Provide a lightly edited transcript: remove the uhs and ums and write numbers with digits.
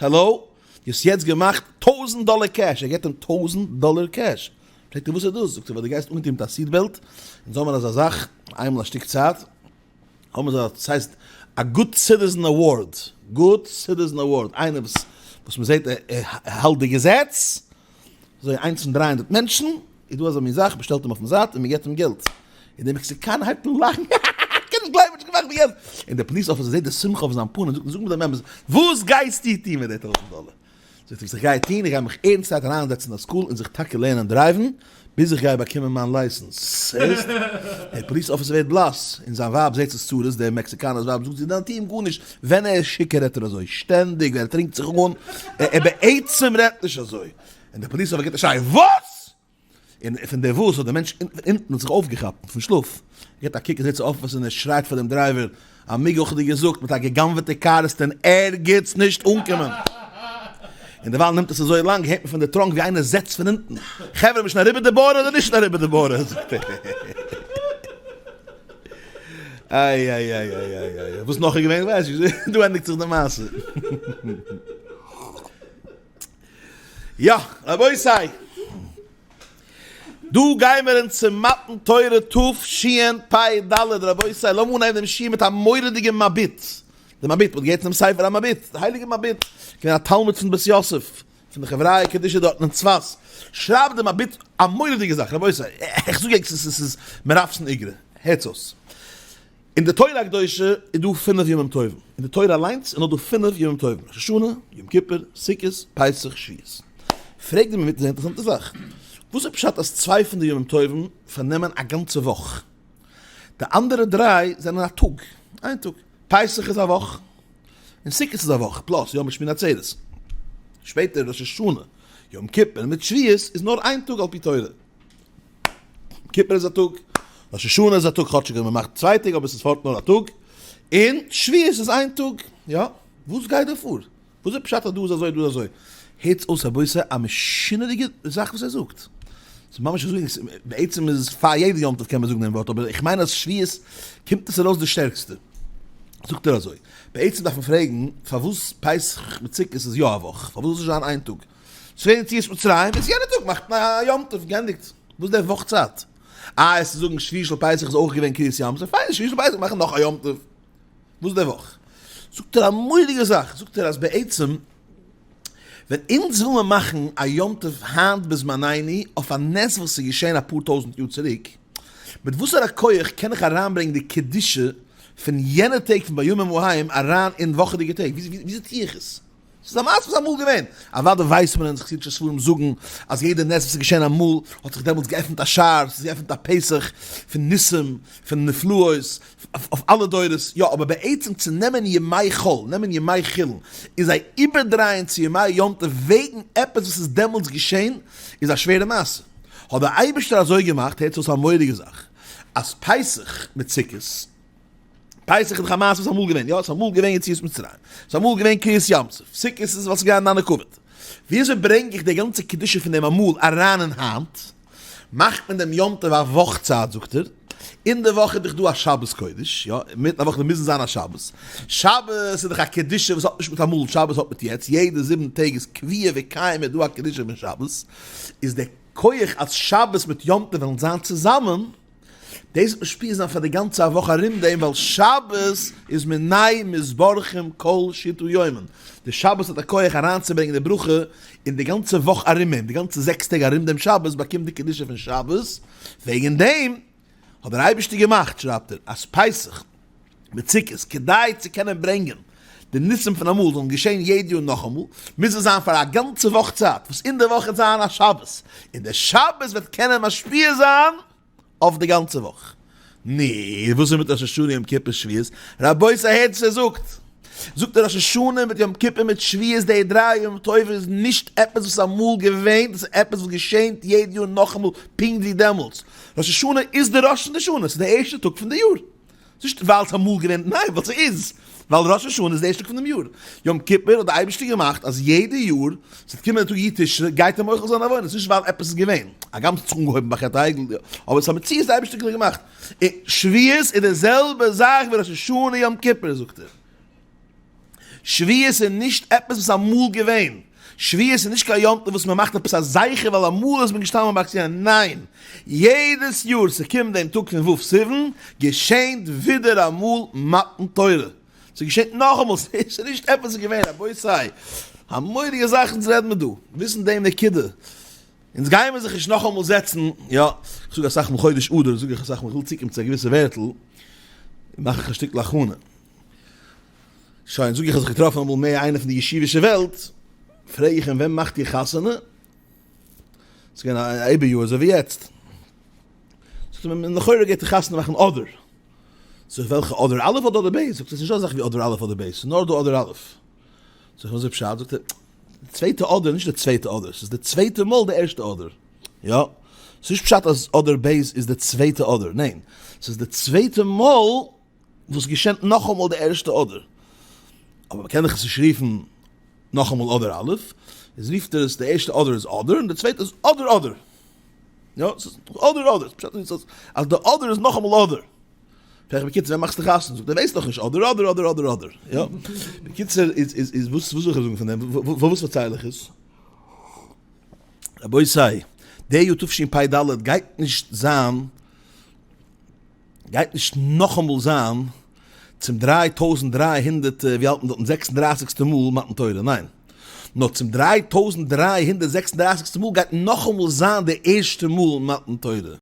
העלאו, דו האסט יעצט געמאכט טויזענט דאלער cash, ער געבט אים טויזענט דאלער cash, פרעגט ער וואס איז דאס, זאגט ער ווייל דו גייסט אנגעטון מיט א seat belt, אונז האבן אזא זאך איינמאל א שטיק צייט, האבן מיר אזא ס'הייסט א good citizen award, good citizen award, איינער וואס וואס מ'זעט ער האלט די געזעץ, אזוי איינס פון 300 מענטשן, איז דא אזא מין זאך, מ'שטעלט אים אויפן זייט און מ'געבט אים געלט, און דער מעקסיקאנער הייבט אן לאכן, האהאהא, כ'קען נישט גלייבן וואס איך האב געמאכט ביז יעצט, און דער police officer זעט די שמחה אויף זיין פנים, זאגט אים, זאג מיר דעם אמת, וואס גייסטו טון מיט די טויזענט דאלער? זאגט ער, וואס איך גיי טון, איך גיי מיך ערנסטהייט אריינזעצן אין א school און זיך טאקע לערנען דרייוון, ביז איך גיי באקומען מיין license. זעסט? דער police officer ווערט בלאס, און זיין ווייב זעט ס'איז צרות, דער מעקסיקאנער'ס ווייב זאגט זי, דאן טו אים גארנישט, ווען ער איז שיכור רעדט ער אזוי, שטענדיג ווען ער טרינקט זיך אן, ער בעצם רעדט נישט אזוי. און דער police officer גיבט א שריי, וואס? און פון די וואס האט דער מענטש אונטן זיך אויפגעכאפט פון שלאף, גיבט א קוק און זעט צו officer און ער שרייט פאר דעם driver, amigo איך האב דיר געזאגט, מיט א גע'גנב'עטע קאר וועסטו אין ערגעץ נישט אנקומען! און דערווייל נעמט עס אזוי לאנג, הערט מען פון די trunk ווי איינער זעצט פון אונטן, חברה מ'איז שוין אריבער די border אדער נישט אריבער די border? זאגט ער. איי איי איי איי איי איי, וואס נאך איז געווען ווייס איך נישט, דא ענדיגט זיך די מעשה. יא, רבותי! דא גיימער אונז צו מתן תורה תשפ"ד, רבותי, לאמיר אנהייבן דעם שיעור מיט א מורא'דיגע מביט, די מביט, מ'האט געהערט פונעם ספר המביט, די הייליגע מביט, געווען א תלמיד פון בית יוסף, פון די חבריא קדישא דארטן אין צפת, שרייבט די מביט א מורא'דיגע זאך, רבותי, איך זאג ענק ס'איז מרפסן איגרא, הערטס אויס. אין די תורה הקדושה איז דא פינף ימים טובים, אין די תורה אליינס איז נאר דא פינף ימים טובים, ראש השנה, יום כיפור, סוכות, פסח, שבועות. פרעגט די מביט זייער אינטערעסאנטע זאך, וואס איז פשט אז צוויי פון די ימים טובים פארנעמען א גאנצע וואך, די אנדערע דריי זענען א טאג, איין טאג, פסח איז א וואך, און סוכות איז א וואך, plus יום שמיני עצרת, שפעטער ראש השנה, יום כיפור מיט שבועות איז נאר איין טאג על פי תורה. כיפור איז א טאג, ראש השנה איז א טאג, כאטשיג אז מען מאכט צוויי טעג אבער עס איז פארט נאר א טאג, און שבועות איז איין טאג, יא, וואס גייט דא פאר? וואס איז פשט אז דא איז אזוי דא איז אזוי? הערטס אויס רבותי א משונה'דיגע זאך וואס ער זאגט, ס'איז ממש אזוי, בעצם איז פאר יעדע יום טוב קען מען זאגן דעם ווארט, אבער איך מיין אז שבועות קומט עס ארויס די שטערקסטע, זאגט ער אזוי, בעצם דארף מען פרעגן פארוואס פסח מיט סוכות איז יא א וואך, פארוואס זאל עס נישט זיין איין טאג? ס'ווערן יציאת מצרים איז יענע טאג מאכט מען א יום טוב גענדיגט וואס דער וואך צייט? איי עס צו זאגן שביעי של פסח איז אויך געווען קריעת ים סוף פיין שביעי של פסח מאכן נאך א יום טוב וואס דער וואך? זאגט ער א מורא'דיגע זאך זאגט ער אז בעצם ווען אונז וויל מען מאכן א יום טוב היינט בזמנינו אויף א נס וואס איז געשען אפאר טויזנט יאר צוריק מיט וואסערע כח קען איך אריינברענגען די קדושה פון יענע טעג פון בימים ההם אריין אין וואכעדיגע טעג וויאזוי טו איך עס? ס'איז א מעשה וואס איז אמאל געווען. אוודאי ווייסט מען און חסידישע ספרים זאגן אז יעדע נס וואס איז געשען אמאל האט זיך דעמאלטס געעפנט א שער, ס'איז געעפנט א פתח פון ניסים, פון נפלאות, אויף אלע דורות. יא, אבער בעצם צו נעמען ימי חול, נעמען ימי חולין, און זיי איבערדרייען צו ימי יום טוב וועגן עפעס וואס איז דעמאלטס געשען, איז א שווערע מעשה. האט דער אייבערשטער אזוי געמאכט, הערטס אויס א מורא'דיגע זאך, אז פסח מיט סוכות, פסח איז דאך א מעשה וואס איז אמאל געווען, יא, ס'איז אמאל געווען יציאת מצרים, ס'איז אמאל געווען קריעת ים סוף, סוכות איז ווייל ס'איז געווען ענני כבוד. ווי אזוי ברענג איך די גאנצע קדושה פון דעם אמאל אריין אין היינט? מאכט מען דעם יום טוב א וואך צייט, זאגט ער, אין די וואך איז דאך דא א שבת קודש, יא, אינמיטן א וואך מוז זיין א שבת, שבת איז דאך א קדושה וואס האט נישט מיט אמאל, שבת האט מיט יעצט, יעדע זיבן טעג איז קביע וקיים איז דא א קדושה פון שבת, איז דער כח אז שבת מיט יום טוב וועלן זיין צוזאמען, דאס וועט משפיע זיין פאר די גאנצע וואך ארום דעם, ווייל שבת איז מיניה מתברכין כל שיתא יומין, די שבת האט א כח אריינצוברענגען די ברכה אין די גאנצע וואך ארום אים, די גאנצע זעקס טעג ארום דעם שבת באקומט די קדושה פון שבת, וועגן דעם האט דער אייבערשטער געמאכט, שרייבט ער, אז פסח מיט סוכות, כדי צו קענען ברענגען די ניסים פון אמאל זאלן געשען יעדע יאר נאכאמאל, מוז עס זיין פאר א גאנצע וואך צייט, וואס אין די וואך וועט זיין א שבת, און דער שבת וועט קענען משפיע זיין אויף די גאנצע וואך. נו, וואס איז מיט ראש השנה יום כיפור שבועות? רבותי הערט וואס ער זאגט! זאגט ער ראש השנה מיט יום כיפור מיט שבועות די דריי ימים טובים איז נישט עפעס וואס איז אמאל געווען, דאס איז עפעס וואס געשענט יעדע יאר נאכאמאל פונקט ווי דעמאלטס. ראש השנה איז די ראש פון די שנה, ס'איז די ערשטע טאג פון די יאר. נישט ווייל ס'איז אמאל געווען, ניין ווייל ס'איז. ווייל ראש השנה איז די ערשטע טאג פונעם יאר. יום כיפור האט די אייבערשטער געמאכט אז יעדע יאר ס'וועט קומען די טאג י' תשרי גייט ער מוחל זיין עוונות, נישט ווייל עפעס איז געווען, הגם ס'האט זיך אנגעהויבן ביי חטא העגל, אבער ס'איז א מציאות די אייבערשטער האט געמאכט. און שבועות איז די זעלבע זאך ווי ראש השנה יום כיפור זאגט ער. שבועות איז נישט עפעס וואס אמאל געווען, שבועות איז נישט קיין יום טוב וואס מען מאכט עפעס א זכר ווייל אמאל איז מען געשטאנען ביים בארג סיני, ניין, יעדעס יאר ס'קומט דעם טאג פון ו' סיוון געשענט ווידער אמאל מתן תורה, ס'געשענט נאכאמאל, ס'איז נישט עפעס איז געווען, רבותי, א מורא'דיגע זאך אונז רעדן מיר דא, וויסן דעם נקודה, אונז גייען מיר זיך נישט נאכאמאל זעצן, יא, איך זאג אסאך מאל חודש אדר זאג איך אסאך מאל איך וויל צוקומען צו א געוויסע ווערטל, מאך איך א שטיקל הכנה. שוין, זאג איך אז איך געטראפן אמאל מער איינער פון די ישיבישע וועלט, פרעג איך אים ווען מאכט איר חתונה? ס'איז געווען א עיבור יאר אזוי ווי יעצט. זאגט ער מיר, לכאורה גייט איר חתונה מאכן אדר. זאג איך וועלכע אדר א' אדער אדר ב'? זאגט ער ס'איז נישטא אזא זאך ווי אדר א' אדער ב', ס'איז נאר דא אדר א'. זאג איך וואס איז פשט? זאגט ער, די צווייטע אדר איז נישט די צווייטע אדר, ס'איז די צווייטע מאל די ערשטע אדר. יא, ס'איז נישט פשט אז אדר ב' איז די צווייטע אדר, ניין, ס'איז די צווייטע מאל וואס געשענט נאכאמאל די ערשטע אדר, אבער מ'קען דאך עס נישט רופן נאכאמאל אדר א', איז רופט ער עס די ערשטע אדר איז אדר און די צווייטע איז אדר אדר, יא, ס'איז אדר אדר, פשט איז אז די אדר איז נאכאמאל אדר. פרעג איך בקיצור ווען מאכסטו חתונה? זאגט ער ווייסט דאך נישט אדר אדר אדר אדר אדר, יא, בקיצור איז איז איז וואס וואס זאל איך זאגן פון דעם, פארוואס פארצייל איך עס? רבותי, די יאר תשפ ד גייט נישט זיין גייט נישט נאכאמאל זיין צום 3300 ווי האלט מען דארטן זעקס און דרייסיגסטע מאל מתן תורה, ניין, נאר צום 3336 מאל גייט נאכאמאל זיין די ערשטע מאל מתן תורה.